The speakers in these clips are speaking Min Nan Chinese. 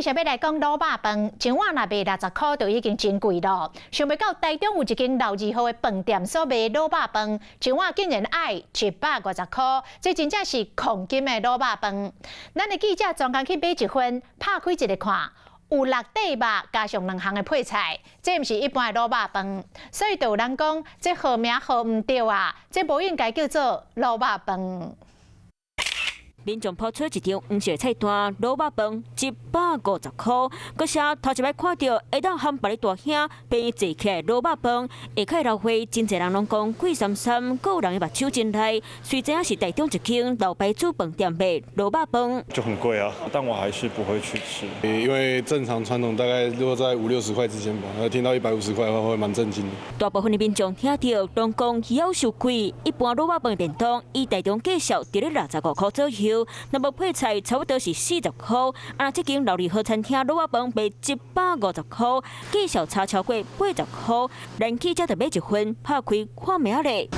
繼續欲來講滷肉飯，一碗若賣60箍就已經真貴囉。想袂到台中有一間老字號的飯店所賣滷肉飯，一碗竟然愛150箍，這真正是黃金的滷肉飯。咱的記者專工去買一份，拍開一个看，有六塊肉加上兩項的配菜，這毋是一般的滷肉飯，所以就有人講這號名號毋對啊，這無應該叫做滷肉飯。民眾拋出一張黃色菜單，滷肉飯150箍，閣寫頭一擺看著會當含別个大兄陪坐起來滷肉飯，下開流會真濟人攏講貴參參，閣有人的目睭真利，雖知影是台中一間老牌子飯店賣滷肉飯，就很貴啊，但我還是不會去吃，因為正常傳統大概落在五六十塊之間吧，聽到150塊的話會蠻震驚的。大部分的民眾聽著攏講夭壽貴，一般滷肉飯便當以台中價數佇咧65箍左右。若無配菜，差不多是40箍。啊，這間老字號餐廳滷肉飯賣150箍，價數差超過80箍。咱記者就買一份，拍開看覓仔咧。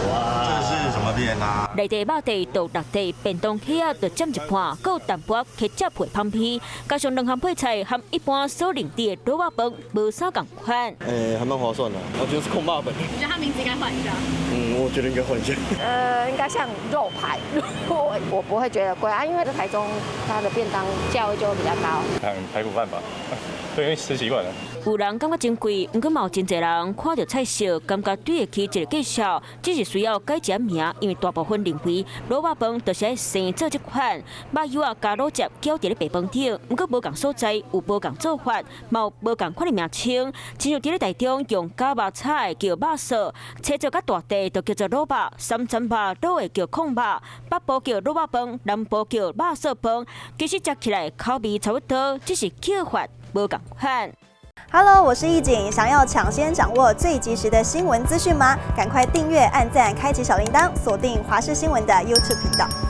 哇，這是什麼便啊？內底肉塊就六塊，便當起仔就佔一半，閣有淡薄茄汁配香皮，加上兩項配菜，和一般所認知的滷肉飯無啥仝款。欸，還蠻划算的，我覺得是控肉飯。你覺得它名字應該換一下？嗯，我覺得應該換一下。應該像肉排，我不會覺得貴啊，因為在台中它的便當價位就會比較高。排骨飯吧，對，因為吃習慣了。有人感覺真貴，毋過嘛有真濟人看著菜色，感覺對得起這个價數，只是需要改一下名，因為大部分認為滷肉飯就是愛生做這款，肉幼仔加滷汁攪佇咧白飯頂，毋過無仝所在有無仝做法，嘛有無仝款的名稱，親像佇咧台中用絞肉炒的叫肉臊，切做較大塊就叫做滷肉，三層肉滷的叫控肉，北部叫滷肉飯，南部叫肉臊飯，其實食起來口味差不多，只是叫法無仝款。 Hello，我是易景，想要搶先掌握最及時的新聞資訊嗎？趕快訂閱、按讚、開啟小鈴鐺，鎖定華視新聞的 YouTube 頻道。